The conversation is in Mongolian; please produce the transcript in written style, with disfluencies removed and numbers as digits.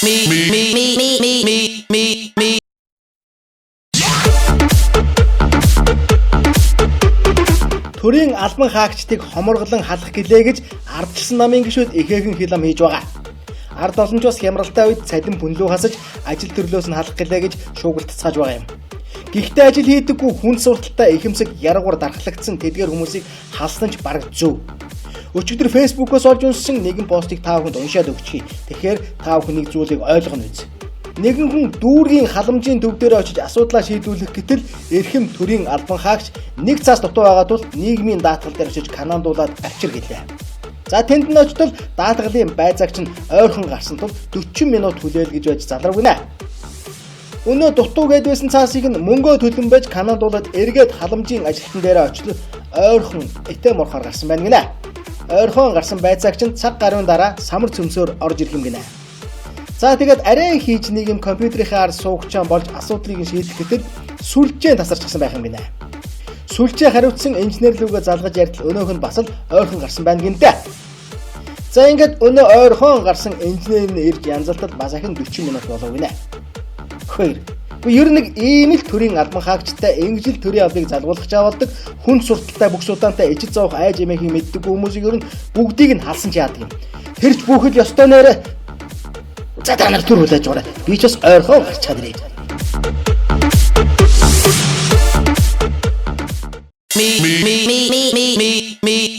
Me, me, me, me, me, me, me, me. Төрийн албан хаагчдыг хоморглон халах гэлээ гэж ардчилсан намын гишүүд ихээхэн хил ам хийж байгаа. Ард олон ч бас хямралтай үед цалин бүнлүү хасаж ажил төрлөөс нь халах гэлээ гэж шуугилтцгааж байгаа юм. Гэхдээ ажил хийдэггүй хүн сурталтай ихэмсэг яргуур дархлагдсан тэдгээр хүмүүсийг халсан ч бараг зөв. Өчигдөр Facebook-оос олж уншсан нэгэн постыг та бүхэнд уншаад өгчихье. Тэгэхээр та бүхэн нэг зүйлийг ойлгоно үз. Нэгэн хүн дүүргийн халамжийн төв дээр очиж асуудлаа шийдвүлэх гэтэл эрхэм төрийн албан хаагч нэг цаас дутуу байгаа тул нийгмийн даатгал дээр очиж канаандуулаад авчир гэлээ. За тэнд нь очтол даатгалын байзаагч нь ойрхон гарсан тул 40 минут хүлээл гэж байж залрав гинэ. Өнөө дутуу гээд байсан цаасыг нь мөнгөө төлөн байж канаандуулаад эргээд халамжийн ажилтан дээрээ очлоо ойрхон этэм орохоор гарсан байна гинэ. Ойрхон гарсан байцаагч нь цаг гаруйн дараа самар цөмсөөр орж ирэх юм гинэ. За тэгээд арай хийж нэг юм компьютерийнхээ ар суугчаан болж асуудлыг нь шийдэх гэтэл сүлжээ тасарчихсан байх юм гинэ. Сүлжээ хариуцсан инженер лүүгээ залгаж ярьтал өнөөх нь бас л ойрхон гарсан байна гинтэ. За ингээд өнөө ойрхон гарсан инженер нь ирж янзалтал бас ахин 40 минут болов гинэ. Хөр. Гэхдээ ер нь нэг ийм л төрийн албан хаагчтай ингэж л төрийн албыг залгуулах чаавалдаг хүн сурталтай бүх судаантай ижил зовох айж эмээхийг мэддэг хүмүүсийг ер нь бүгдийг нь халсан ч яадаг юм. Тэр ч бүхэл ёстой нэрэ. За та нар төр хүлээж байгаарай. Би ч бас ойрхон гарчаад ирээ. Me, me, me, me, me, me, me.